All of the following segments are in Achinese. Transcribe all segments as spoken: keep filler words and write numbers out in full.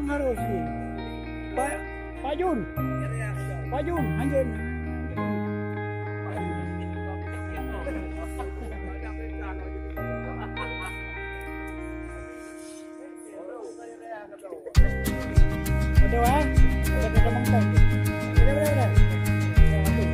Harus ni. Pak, Pak Jun. Pak Jun, anjeun. Betul, eh? Betul, betul, betul. Betul, betul, betul.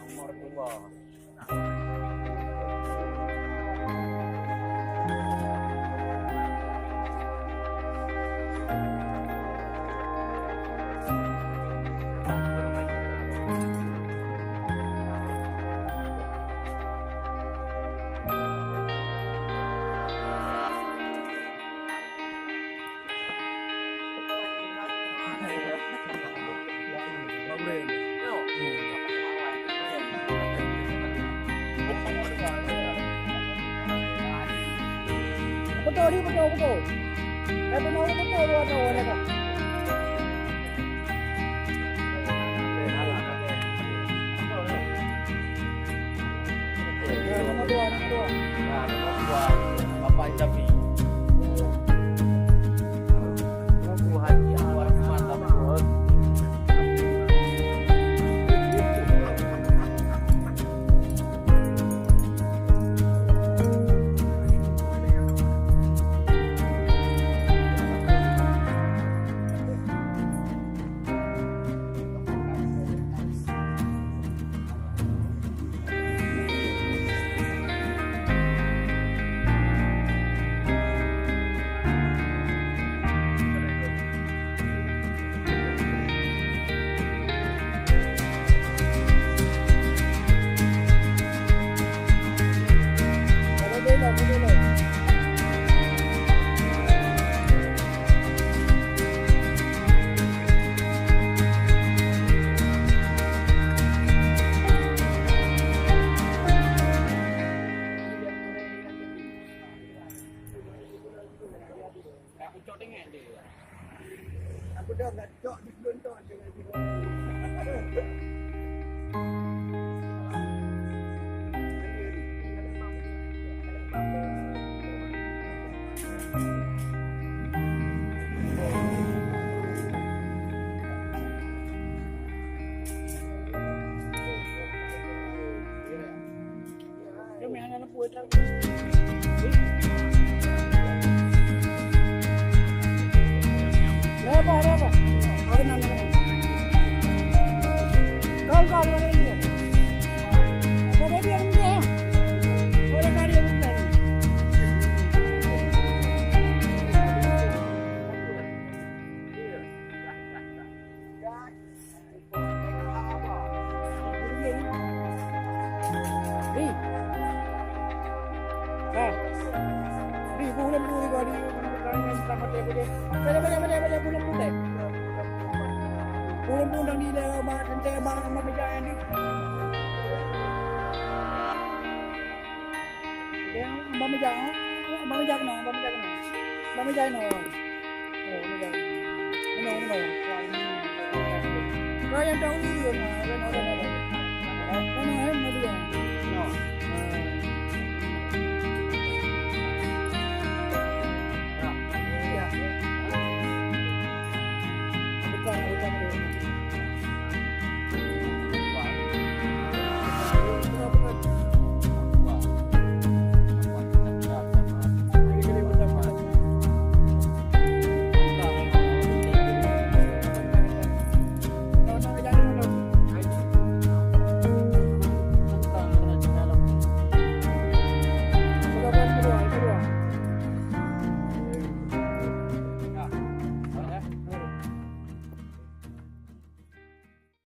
Nomor dua. Betul ni, betul, betul. Saya pernah betul dua tahun, ya, Kak. Nah, nomor dua, nomor dua. Nah, nomor dua, Bapak Izafi. Nomor dua, Haji Anwar Usman, nomor dua. Di. Ha. Di, bulan dua ribu di, boleh, boleh, boleh, boleh, bulan putih. Bulan putih di dalam mak, tentang mak, mak kerja ni. Abang meujak, abang meujak keunoe, abang meujak keunoe. Abang meujak keunoe. Oh, meujak. Keunoe, keunoe. Kau nyang tahu ni, keunoe, keunoe, keunoe. Keunoe, eh, meujak. Keunoe. Ah. Ya. Bukan, bukan.